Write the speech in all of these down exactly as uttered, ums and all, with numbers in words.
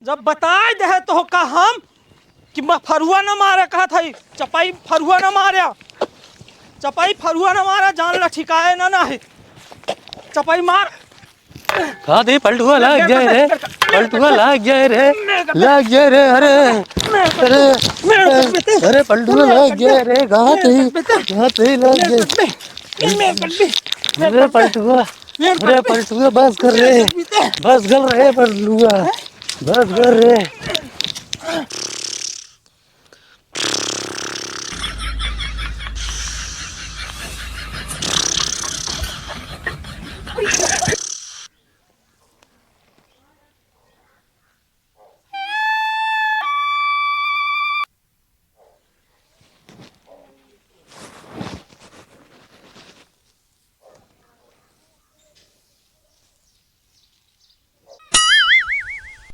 जब बताइ देहे तोहका हम कि म-, फरुआ न मारे कहत हई, चपाई फरुआ न मारे, चपाई फरुआ न मारे, जान ल ठिकाए न, न है। चपाई मार। कहाँ थे पलटुआ, लाग जाए रे, पलटुआ लाग जाए रे, लाग जाए रे, अरे, अरे, अरे पलटुआ लाग जाए रे, कहाँ थे, कहाँ थे लाग जाए। अरे पलटुआ, अरे पलटुआ, बस कर रे, बस कर रे पलटुआ, बस कर रे।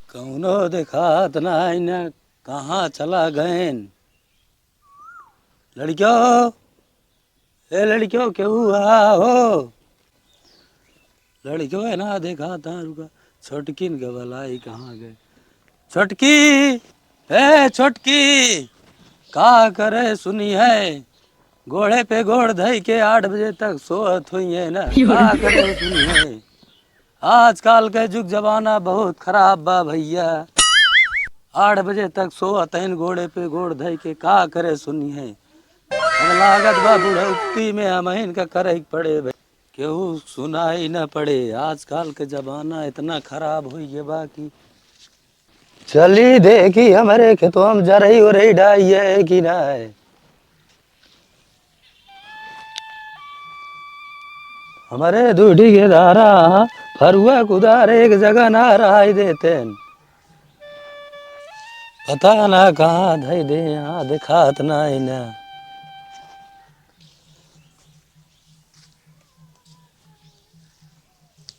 कौनो देखात नाई न, कहाँ चला गएन? लड़कियों, ए लड़कियों, केहू हा हो? लड़कियों है ना, देखात ना, रुका। छोटकिन के बलाई कहाँ गए? छोटकी, ए छोटकी, का करे सुनी है? गोड़े पे गोड़ धई के आठ बजे तक सोत हुई है ना, का करे सुनी है? आजकल के जुग जमाना बहुत खराब बा भइया। आठ बजे तक सोत हइन गोड़े पे गोड़ धई के, का करे सुनी है? अब लागत बा बुढ़ौती में हमहिन का करे के पड़े भाई। केहू सुनाई न पड़े। आजकल के जमाना इतना खराब होइ गए बा कि चली देखी हमरे खेतवा में जरई उरई डाई है कि ना है। हमरे दूढ़ी के धारा फरुआ कुदार एक जगह ना रहाई देतेन। पता ना कहाँ धई दे, यहाँ देखात ना है ना।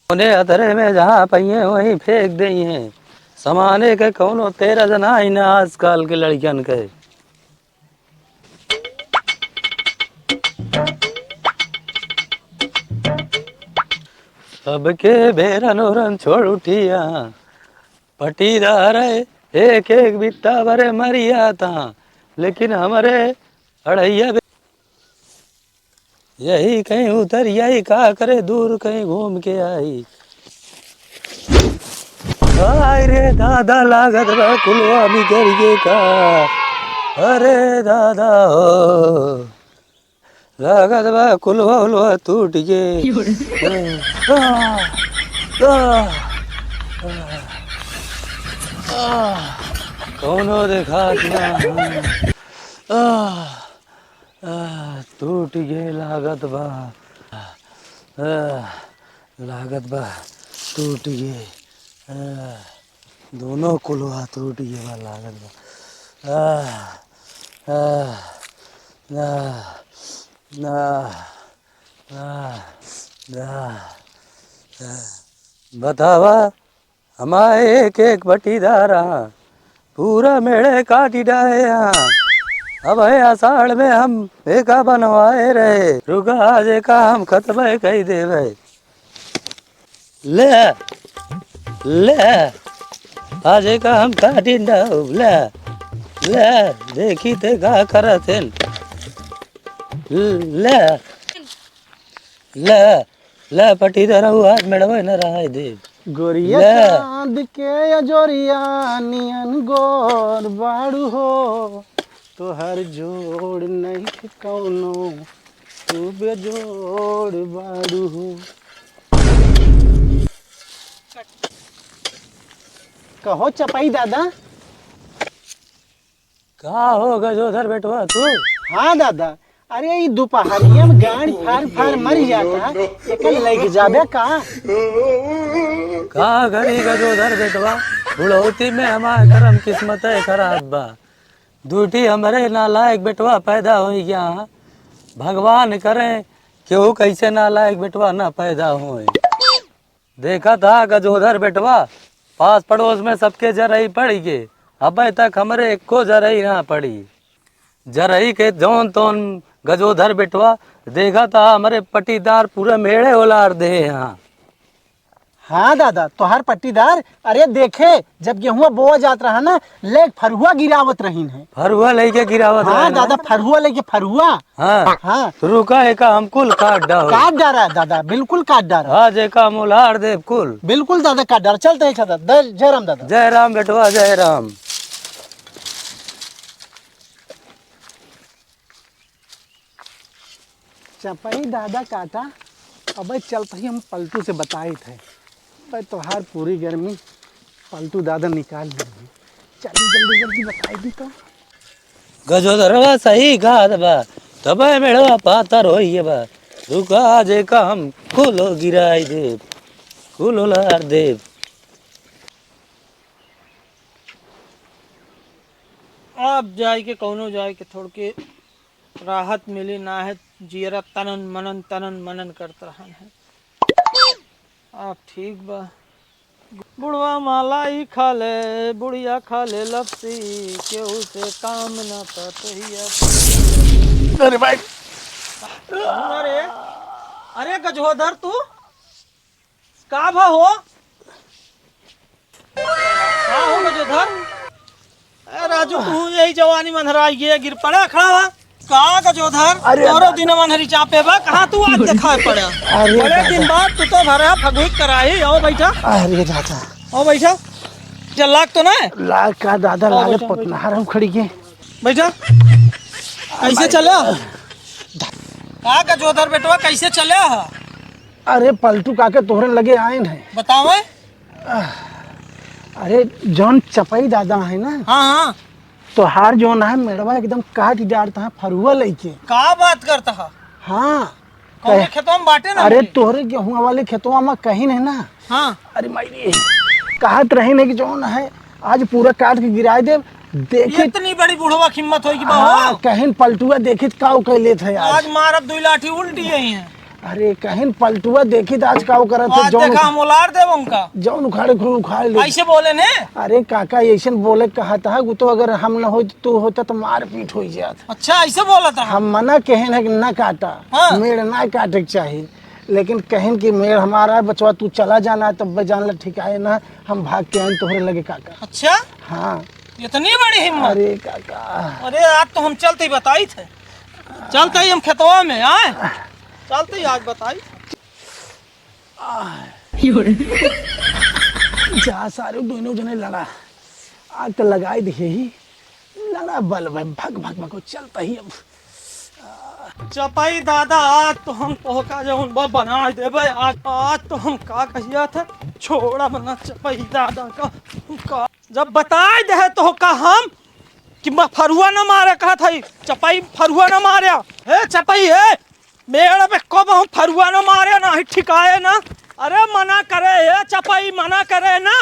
उन्हें अतरे में जहाँ पइहें वहीं फेंक देइहें। समाने के कौनो तेरज नाहीं न आजकल के लड़िकन के। सबके बेरन ओरन छोड़ उठिया, पटीदार एक एक बित्ता भरे मरिया था, लेकिन हमरे अढ़ैया बे-, यही कहीं उतर, यही का करे, दूर कहीं घूम के आई। हाय रे दादा, लागत बा कुलवा बिगड़ गे का। अरे दादा हो, लागत बा कुलवा उलवा टूट गे। आ, आ, आ, आ, कौनो देखात ना। आ, आह, टूट गे लागत बा। आह, लागत बा, टूट गे। आह, दोनों कुलवा टूट गे बा, लागत बा। आह, आह, आह, आह, आह, आह। बतावा, हमारे एक एक बटीदार हाँ, पूरा मेड़े काटी डाहे हाँ। अब है आषाढ़ में हम एका बनवाए रहे, रुका आज एका हम खतमे कई देवे। ले, ले, आज एका हम काटी डाहु, ले, ले, देखी ते का करत हैं। ले, ले, ले पटीदार, आज मेड़वे न रहाई देब। गोरिया ले। चांद के अजोरिया नियन गोर बाड़ू हो, तोहर जोड़ नइखे कौनो, तू बेजोड़ बाड़ू हो। कहो चपाई दादा। का हो गजोधर बेटवा तू? हाँ दादा, अरे ई दुपहरिया में गाड़ी फार फार मर जाता, एकर लग जाबे का? का करी गजोधर बेटवा, बुढ़ौती में हमार करम किस्मत खराब बा। दूठी हमरे नालायक बेटवा पैदा होइ गया। भगवान करे केहू कैसे नालायक बेटवा ना पैदा होए। देखत हा गजोधर बेटवा, पास पड़ोस में सबके जरई पड़ी गे, अबे तक हमरे एको जरई ना पड़ी। जरई के जौन तौन गजोधर बेटवा, देखत हा हमरे पटीदार पूरे मेड़े उलार दे हाँ। हाँ दादा, तोहार पट्टीदार, अरे देखे, जब गेहुआ बोआ जात रहा ना, ले फरुआ गिरावत रहीन है। फरुआ लइके गिरावत हाँ रहे ना? दादा, फरुआ लइके फरुआ। हाँ। हाँ। रुका, एका हम कुल काट डाल। काट डारा दादा, बिल्कुल काट डारा। आज एका हम उलार देब कुल। बिल्कुल दादा, काट डारा। चलते हैं दादा, जय राम दादा। जय राम बेटवा, जय राम। चपई दादा काटा, अबे चलत ही हम पलटू से बताइत है। अबे तोहार पूरी गर्मी पलटू दादा निकाल ली। चल जल्दी जल्दी बताई दी तो। गजोधरवा सही कहत बा, तबे मेड़वा पातर होइए बा। रुका, आज एका हम कुलो गिराई देब, कुलो लार देब। अब जाए के कौनो जाए के थोड़ के राहत मिली ना है, जियरा तनन मनन तनन मनन करत रहन है। अब ठीक बा। बुढ़वा मालाई खा ले, बुढ़िया खा ले लपसी, केहू से काम ना पतहिया। अरे भाई। अरे, अरे गजोधर तू? का भा हो? का हो गजोधर? ए राजू, तू यही जवानी में अंधरा गया, गिर पड़ा, खड़ा हुआ। का गजोधर? अरे तोरो दादा। दिन में अंधरी चापे बा, कहाँ तू आज दिखाई पड़ा? अरे बड़े दादा। दिन बाद तू तो भरा फगुई कराई, आओ बैठा। अरे दादा। आओ बैठा। चल लाग तो ना? लाग का दादा, आओ लागे बैठा, बैठा। पटनार हम खड़ी के। बैठा। कैसे चला? का गजोधर बेटवा, कैसे चला? अरे पलटू काके तोहरे लगे आए हैं। बतावे? अरे जौन चपई दादा है ना, हाँ, हाँ। तोहार जौन है मेड़वा एकदम काट डारता है फरुआ लइके। का बात करता है? हाँ। कौन कह- खेतवा में बाटे ना अरे हमरे? तोहरे गेहुआ वाले खेतवा में कहीं नहीं ना। हाँ। अरे माई रे, कहत रही नहीं कि जौन है आज पूरा काट के गिराए देब। देखित इतनी बड़ी बुढ़वा की हिम्मत होई कि बा हो? हाँ, कहिन पलटुआ देखित का उ कइ लेत है आज। आज मारब दुई लाठी उल्टी यही है। अरे कहिन पलटुआ देखित आज का उ करत है, आज जौन देखा उखा-, हम उलार देब उनका। जौन उखाड़े खुद उखाड़ ले। ऐसे बोले ने? अरे काका, ऐसन बोले कहत है, वो तो अगर हम न होइत तो होता तो मारपीट होइ जात। अच्छा, ऐसे बोलत है? हम मना कहेन है कि ना काटा, हाँ। मेड़ ना काटे के चाही, लेकिन कहेन कि मेड़ हमारा है, बचवा तू चला जाना है, तब जान ले ठीक है ना, हम भाग के आएन तोहरे लगे काका। अच्छा? हाँ। इतनी बड़ी हिम्मत? अरे काका। अरे आज तो हम चलते ही बताइत है, चलते ही हम खेतवा में आए, चलते ही आज बताइत। जा सारे दोनों जने लड़ा, आग तो लगाई दिए ही, लड़ा बल भाई, भग भग भग चलता ही अब। चपई दादा, आज तो हम तोहका जौन बा बना देबे। आज, आज तो हम का कहिया था, छोड़ा मना चपई दादा का, का। जब बताए दे तोहका हम कि म-, फरुआ न मारे कहत हई, चपई फरुआ न मारे। हे चपई, हे, मेड़ पे कब हम फरुआ न मारे, ना ही ठिकाए ना। अरे मना करे, हे चपई, मना करे ना।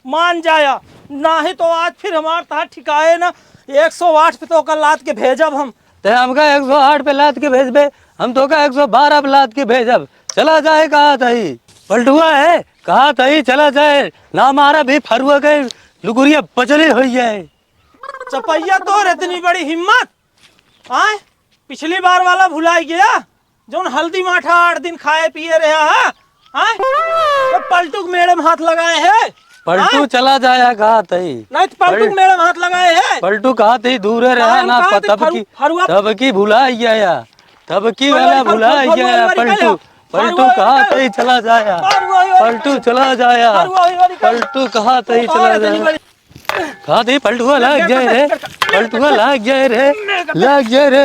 मान जाया, नाही तो आज फिर हमार तहार ठिकाए ना, एक सौ आठ पे तोहका लाद के भेजब हम। ते हमका एक सौ आठ पे लाद के भेजबे, हम तोहका एक सौ बारह पे लाद के भेजब। चला जाए कहा तही। पलटुआ है, कहा तही चला जाए, ना मारा भी फरुआ के लुगुरिया बचली होई जाए। चपैया तोर इतनी बड़ी हिम्मत, आय? पिछली बार वाला भुलाई गया? जौन हल्दी माठा आठ दिन खाए पिए रहा है, हैं? तो पलटू के मेड़े में हाथ लगाए है, पलटू हैं? चला जाया कहा तई। नहीं तो पलटू के पल-, मेड़े में हाथ लगाए है। पलटू कहा तई दूरे रहा काहे ना, कहा तई तब फरु-, की, फरुआ तब की भुलाई गया, तब की फरुआ वाला वाली, फरु-, भुलाई फरुआ गया, वाली पलटू, पहले। पलटू फरुआ कहा वाली तई चला जाया, फरुआ वाली। पलटू चला जाया, फरुआ वाली। पलटू कहा तई चला जाया। कहा दे, पलटुआ लाग जाए रे, पलटुआ लाग जाए रे, लाग जाए रे।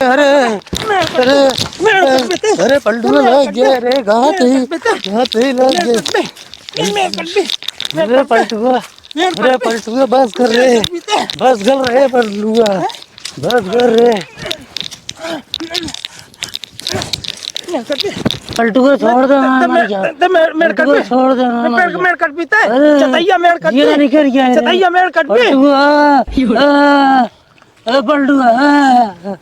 अरे, अरे, अरे, पलटुआ लाग जाए रे, कहा दे, कहा दे लाग जाए। अरे पलटुआ, अरे पलटुआ, बस कर रे, बस कर रे पलटुआ। बस कर रे। पलटुआ छोड़ दे ना, मर जा। ते मेड़, ते मेड़, मेड़ कट पलटुआ भी। छोड़ दे ना, मर जा। मेड़ कट भी ते। अरे, चतैया मेड़ कट जिया भी। निकल गया है रे। चतैया मेड़ कट भी। पलटुआ, आ, आ, पलटुआ, आ।